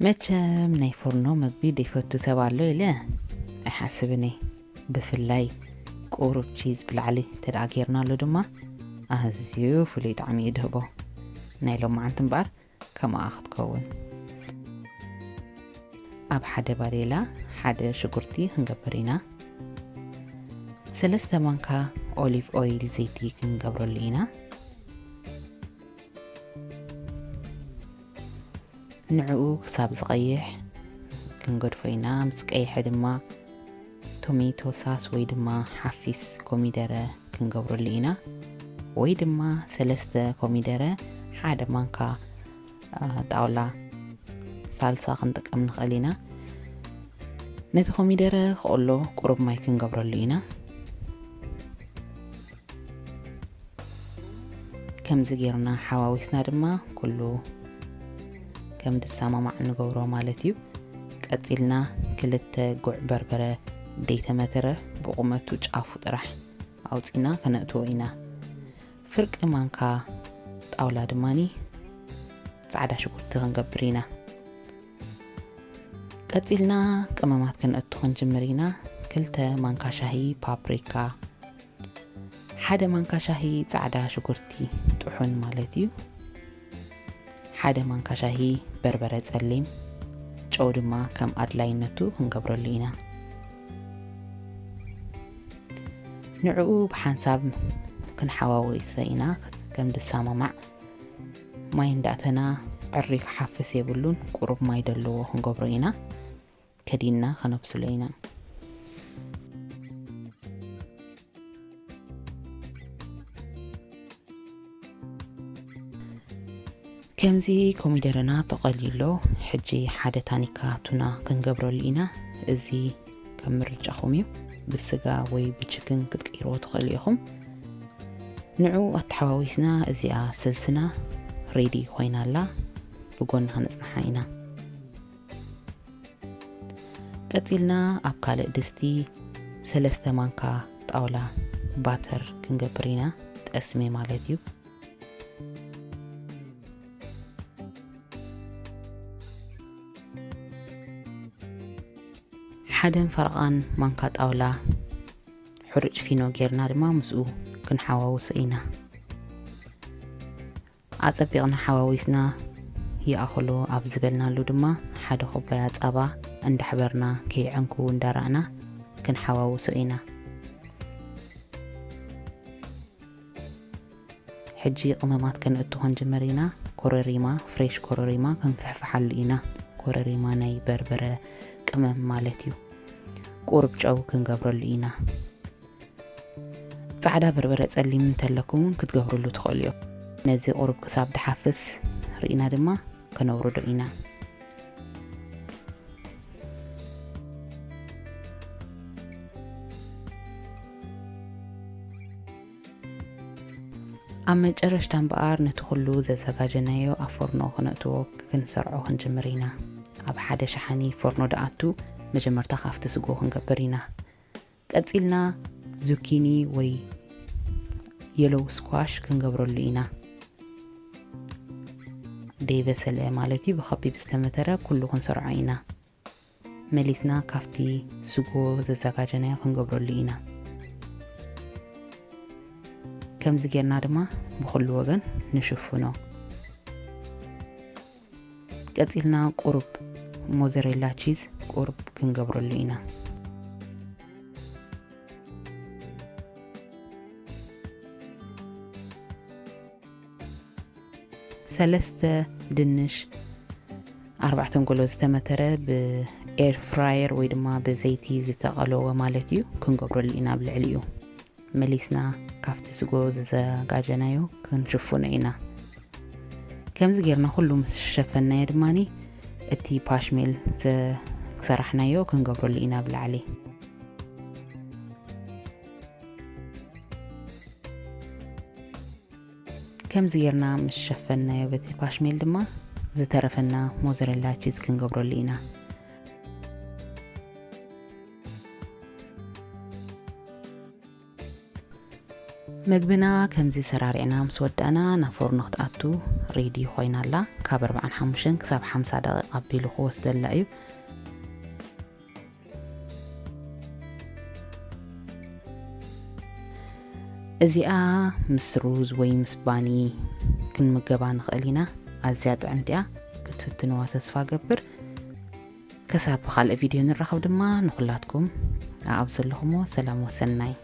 መቸም ናይ ፎርኖ መግቢ ዘይፈቱ ሰብ ኣሎ ኢለ ኣይሓስብን እየ። ብፍላይ ቁሩብ ቺዝ ብላዕሊ ተደኣ ጌርናሉ ድማ ኣዝዩ ፍሉይ ጣዕሚ እዩ ድህቦ። ናይ ሎማዓንቲ እምበኣር ከምኣ ክትከውን። ኣብ ሓደ ባዴላ ሓደ ሽጉርቲ ክንገብር ኢና። ሰለስተ ማንካ ኦሊቭ ኦይል ዘይቲ ክንገብረሉ ኢና። ንዕኡ ክሳብ ዝቐይሕ ክንገድፎ ኢና። ምስ ቀይሐ ድማ ቶሜቶ ሳስ ወይ ድማ ሓፊስ ኮሚደረ ክንገብረሉ ኢና። ወይ ድማ ሰለስተ ኮሚደረ፣ ሓደ ማንካ ጣውላ ሳልሳ ክንጥቀም ንኽእል ኢና። ነቲ ኮሚደረ ክቕሎ ቁሩብ ማይ ክንገብረሉ ኢና። ከምዚ ጌርና ሓዋዊስና ድማ ኩሉ ከም ዝሰማማዕ ንገብሮ ማለት እዩ። ቀጺልና ክልተ ጉዕ በርበረ ዘይተመተረ ብቑመቱ ጫፉ ጥራሕ ኣውጺና ከነእትዎ ኢና። ፍርቂ ማንካ ጣውላ ድማኒ ጻዕዳ ሽጉርቲ ክንገብር ኢና። ቀጺልና ቀመማት ከነእቱ ክንጅምር ኢና። ክልተ ማንካ ሻሂ ፓፕሪካ፣ ሓደ ማንካ ሻሂ ጻዕዳ ሽጉርቲ ጥሑን ማለት እዩ። ሓደ ማንካ ሻሂ በርበረ ጸሊም፣ ጨው ድማ ከም ኣድላይነቱ ክንገብረሉ ኢና። ንዕኡ ብሓንሳብ ክንሓዋውሶ ኢና። ከም ዝሰማማዕ ማይ እንዳእተና ዕሪ ክሓፍስ የብሉን። ቁሩብ ማይ ደለዎ ክንገብሮ ኢና። ከዲንና ከነብስሎ ኢና። ከምዚ ኮሚደረና ተቐልዩ ኣሎ። ሕጂ ሓደ ታኒካ ቱና ክንገብረሉ ኢና። እዚ ከም ምርጫኹም እዩ። ብስጋ ወይ ብችክን ክትቅይርዎ ትኽእሉ ኢኹም። ንዑ ኣተሓዋዊስና እዚኣ ስልስና ሬዲ ኮይና ኣላ። ብጎኒ ከነጽንሓ ኢና። ቀጺልና ኣብ ካልእ ድስቲ ሰለስተ ማንካ ጣውላ ባተር ክንገብር ኢና። ጠስሚ ማለት እዩ። ሓደን ፈረቓን ማንካ ጣውላ ሕሩጭ ፊኖ ጌርና ድማ ምስኡ ክንሓዋውሶ ኢና። ኣጸቢቕና ሓዋዊስና ይኣኽሎ ኣብ ዝበልናሉ ድማ ሓደ ኩባያ ጸባ እንዳሕበርና ከይዕንክዉ እንዳራእና ክንሓዋውሶ ኢና። ሕጂ ቅመማት ከነእቱ ክንጅምር ኢና። ኮረሪማ፣ ፍሬሽ ኮረሪማ ክንፍሕፍሓሉ ኢና። ኮረሪማ ናይ በርበረ ቅመም ማለት እዩ። ቁሩብ ጨው ክንገብረሉ ኢና። ጻዕዳ በርበረ ጸሊም እንተለኩም እውን ክትገብርሉ ትኽእሉ እዮም። ነዚ ቁሩብ ክሳብ ድሓፍስ ርኢና ድማ ከነውርዶ ኢና። ኣብ መጨረሽታ እምበኣር ነቲ ኩሉ ዘዘጋጀናዮ ኣብ ፎርኖ ክነእትዎ ክንሰርዖ ክንጅምር ኢና። ኣብ ሓደ ሸሓኒ ፎርኖ ድኣቱ መጀመርታ ካብቲ ስጎ ክንገብር ኢና። ቀጺልና ዙኪኒ ወይ የሎው ስኳሽ ክንገብረሉ ኢና። ደይበሰለ ማለት እዩ፣ ብኸቢብ ዝተመተረ ኩሉ ክንሰርዖ ኢና። መሊስና ካብቲ ስጎ ዘዘጋጀናዮ ክንገብረሉ ኢና። ከምዚ ጌርና ድማ ብኹሉ ወገን ንሽፍኖ። ቀጺልና ቁሩብ ሞዘሬላ ቺዝ ቁሩብ ክንገብረሉ ኢና። ሰለስተ ድንሽ ኣርባዕተ ጎሎ ዝተመተረ ብኤር ፍራየር ወይ ድማ ብዘይቲ ዝተቐለወ ማለት እዩ ክንገብረሉ ኢና ኣብ ልዕሊኡ። መሊስና ካብቲ ስጎ ዘዘጋጀናዮ ክንሽፍኖ ኢና። ከምዚ ጌርና ኩሉ ምስ ሸፈናዮ ድማኒ እቲ ፓሽሜል ዘ-፣ ዝሰራሕናዮ ክንገብረሉ ኢና ብላዕሊ። ከምዚ ጌርና ምስ ሸፈናዮ በቲ ፓሽሜል ድማ ዝተረፈና ሞዘሬላ ቺዝ ክንገብረሉ ኢና። መግብና ከምዚ ሰራሪዕና ምስ ወዳእና ናብ ፎርኖ ክትኣቱ ሬዲ ኮይና ኣላ። ካብ ኣርባዓን ሓሙሽተን ክሳብ ሓምሳ ደቂቕ ኣቢሉ ክወስደልና እዩ። እዚኣ ምስ ሩዝ ወይ ምስ ባኒ ክንምገባ ንኽእል ኢና። ኣዝያ ጥዕምቲ እያ። ክትፍትንዋ ተስፋ ገብር። ክሳብ ካልእ ቪድዮ ንራኸብ ድማ ንኹላትኩም ኣብ ዘለኹሞ ሰላም ወሰናይ።